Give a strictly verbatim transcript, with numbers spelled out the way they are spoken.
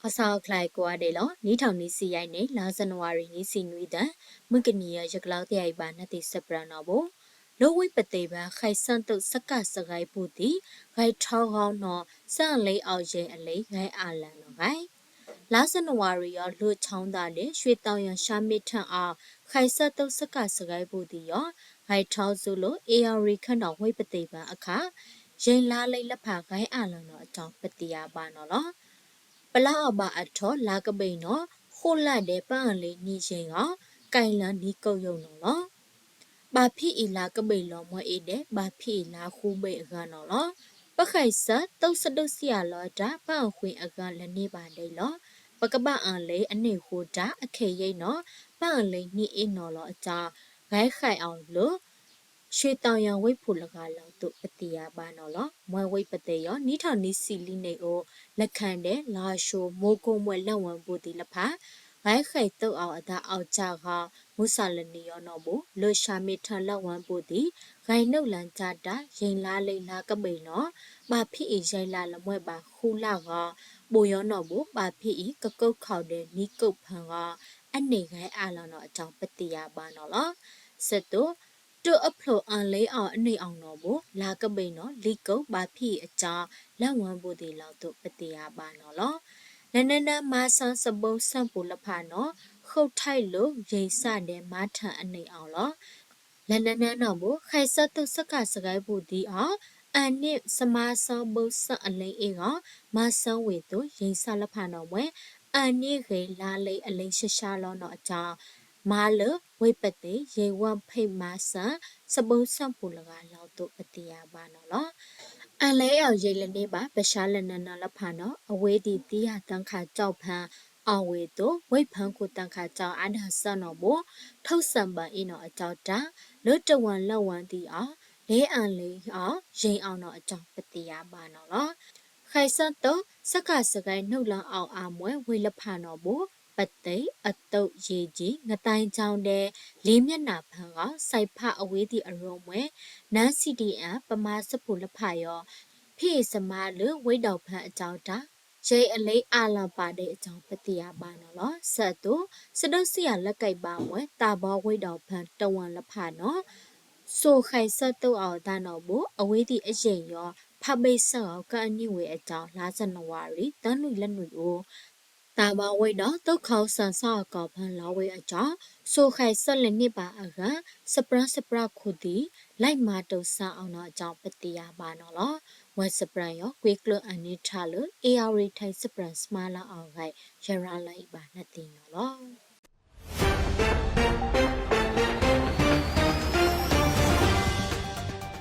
ဟောက်ဆံအချၢၣ်ကွၢ်ဒဲးလီၤ. နံၣ်ထီၣ်နွံဆံယဲၢ်နံၣ် လါဇန်နဝါရီ နွံဆံနွံသီ မုၢ်ကနံၤယဲၢ် ယကလီသ့ဢိဘၣ်နသ့ၣ်စဲပြၢနီၣ်ဘိ လၢဝ့ၢ်ပသ့ၣ်ဘၣ် ဃဲးစဲးသုး စကစဂဲပူၤသံ ဂဲးထီဂီၤနီၣ် စဲးအလ့အီၣ်ယဲၢ်အလ့ ဂဲးအလၢ်နီၣ်ဂဲး လါဇန်နဝါရီ လွိၣ်ဆိသးဒဲး ရွှေသောင်ယံ ရှမ်းမင်းထံအော် ဃဲးစဲးသုး စကစဂဲပူၤသံယီၤ ဂဲးထီစူၤလိာ် ဧရာဝတီခဲနီၣ် ဝ့ၢ်ပသ့ၣ်ဘၣ်အခါ ယဲၢ်လါလံလဖၣ် ဂဲးအလၢ်နီၣ်အတီၢ် ပသ့ၣ်ယါဘၣ်နီၣ်လီၤ. ပလါအီးဘၢၣ်အထီၣ် လါကဘ့ၣ်နီၣ် ဃိးလါဒဲး ပအလ့နံၣ်ယဲၢ်ဂီၤ ကဲလၢနံၣ်ကိးယိာ်နီၣ်လီၤ. ဘၣ်ဖံးအံၤလါကဘ့ၣ်လီၤမွဲအ့ဒဲး ဘၣ်ဖံးအံၤလါဃုဘ့ၣ်အဂၤနီၣ်လီၤ. ပဃဲးစဲးသုး စဒုးစံယၣ်လီၤတၢ် ပအဃ့အဂၤ လၢန့ၣ်ဘၣ်ဒဲးလီၤ. ပကဘၣ်အလ့အန့ၣ်ဃိတၢ် အခဲယဲၢ်နီၣ် ပအလ့နံၣ်အ့နီၣ်လီၤအတီၢ် ဂဲးဃဲးအီၤလၢ ရွှေသောင်ယံ ဝ့ၢ်ဖုၣ်လဂၤလီၤသိး ပသ့ၣ်ယါဘၣ်နီၣ်လီၤ. မွဲဝ့ၢ်ပသ့ၣ်ယီၤ နံၣ်ထီၣ်နွံဆံလွံၢ်နံၣ်အိၣ် လၢခဲဒဲး လါၡိ မိကိးမွဲ လၢဝၢ်ပူၤသံလဖၣ် ဂဲးဃဲးသုးအီၤအသး အီၣ်ကၢဂီၤ မုၢ်ဆါလၢနံၣ်ယီၤနီၣ်ဘိ လၢရှမ်းမင်းထံလၢဝၢ်ပူၤသံ ဂဲးနုာ်လီၤတၢ်တၢ် ယဲၢ်လါလံလါကဘ့ၣ်နီၣ် ဘၣ်ဖံးအံၤယဲၢ်လါလၢမွဲဘၣ်ဃုလါဂီၤ ဘိယီၤနီၣ်ဘိ ဘၣ်ဖံးအံၤ ကကုးခီၣ်ဒဲး နံၣ်ကိးဖၢဂီၤ အန့ၣ်ဂဲးအလၢ်နီၣ်အတီၢ် ပသ့ၣ်ယါဘၣ်နီၣ်လီၤ. စဲးသိး တၢ်အဖျိအလ့အီၣ်အန့ၣ်အီၣ်နီၣ်ဘိ လါကဘ့ၣ်နီၣ် လံၣ်ကိး ဘၣ်ဖံးအံၤအတီၢ် လၢဝၢ်ပူၤသံလီၤသိး ပသ့ၣ်ယါဘၣ်နီၣ်လီၤ. လၢနနၢ်မါစၢ် စဘိးစၢ်ပူၤလဖၣ်နီၣ် ဃုထၢၣ်လိာ် ယဲၢ်စးဒဲး မၤထၢၣ်အန့ၣ်အီၣ်လီၤ. လၢနနၢ်နီၣ်ဘိ ဃဲးစဲးသုး စကစဂဲပူၤသံအီၤ အန့ၣ် စမါစၢ်ဘိးစၢ်အလ့အ့ဂီၤ မၤစၢ်ဝ့ၢ်သိး ယဲၢ်စးလဖၣ်နီၣ်မွဲ အန့ၣ်ဂ့ၤ လါလံအလ့ရှဲရှဲလီၤနီၣ်အတီၢ် မၤလၢဝ့ၢ်ပသ့ၣ် ယဲၢ်ဝၢ်ဖံးမၤစၢ် စဘိးစၢ်ပူၤလဂၤလီၤသိး ပသ့ၣ်ယါဘၣ်နီၣ်လီၤ. အလ့အီၣ်ယဲၢ်လၢန့ၣ်ဘၣ် ပဆါလၢနနၢ်လဖၣ်နီၣ် အဝ့ၢ်သ့ၣ်သံယၣ် တၢ်ခးကၠီၣ်ဖၢၣ် အဝ့ၢ်သိး ဝ့ၢ်ဖၢၣ်ခိၣ် တၢ်ခးကၠီၣ်အါဒၢ်စၢ်နီၣ်ဘိ ထိၣ်စၢၣ်ဘၣ်အ့နီၣ်အတီၢ်တၢ် လၢတဝၢ်လၢဝၢ်သံအီၤ လ့အလ့အီၣ် ယဲၢ်အီၣ်နီၣ်အတီၢ် ပသ့ၣ်ယါဘၣ်နီၣ်လီၤ. ဃဲးစဲးသုး စကစဂဲ နုာ်လီၤအီၣ်အါမွဲဝ့ၢ်လဖၣ်နီၣ်ဘိ ပသ့ၣ် အသုး ယ့ၣ်ကၠံ ငသဲကၠီဒဲး လံမျက်နှာဖၢၣ်ဂီၤ စဲးဖးအဝ့ၢ်သ့ၣ်အရိမွဲ နၢ် စီၣ်ဒံဢၣ် ပမၤစၢ်ပူၤလဖၣ်ယီၤ ဖံးအံၤစမါလၢဝ့ၢ်ဒီးဖၢၣ်အတီၢ်တၢ် ယဲၢ်အလ့အလၢ်ပာ်ဒဲးအတီၢ် ပသ့ၣ်ယါဘၣ်နီၣ်လီၤ. စဲးသိး စဒုးစံယၣ်လၢကဲဘၣ်မွဲ သးဘီဝ့ၢ်ဒီးဖၢၣ်တဝၢ်လဖၣ်နီၣ် စိာ်ဃဲးစဲးသုးအီၤအသးနီၣ်ဘိ အဝ့ၢ်သ့ၣ်အယဲၢ်ယီၤ ဖးဘ့ၣ်စၢ်ဂီၤ ကအနံၣ်ဝ့ၢ်အတီၢ် လါဇန်နဝါရီ သၢနွံလၢနွံအိၣ် သးဘီဝ့ၢ်ဒီး သုးခိၣ်စၢ်စီအကီၢ်ဖၢၣ်လီၤဝ့ၢ်အတီၢ် စိာ်ဃဲးစဲးလၢန့ၣ်ဘၣ်အဂၤ စပြၢစပြၢခိၣ်သံ လဲၤမၤတိာ်စၢ်အီၤနီၣ်အတီၢ် ပသ့ၣ်ယါဘၣ်နီၣ်လီၤ. ဝဲစပြၢယီၤ ကွံာ်ကျၢၢ်အနံၣ်ထၣ်လၢ ဧရာဝတီတိုင်း စပြၢစမါလၢအဂ့ၢ် ယရၤလီၤအံၤဘၣ်နသ့ၣ်နီၣ်လီၤ.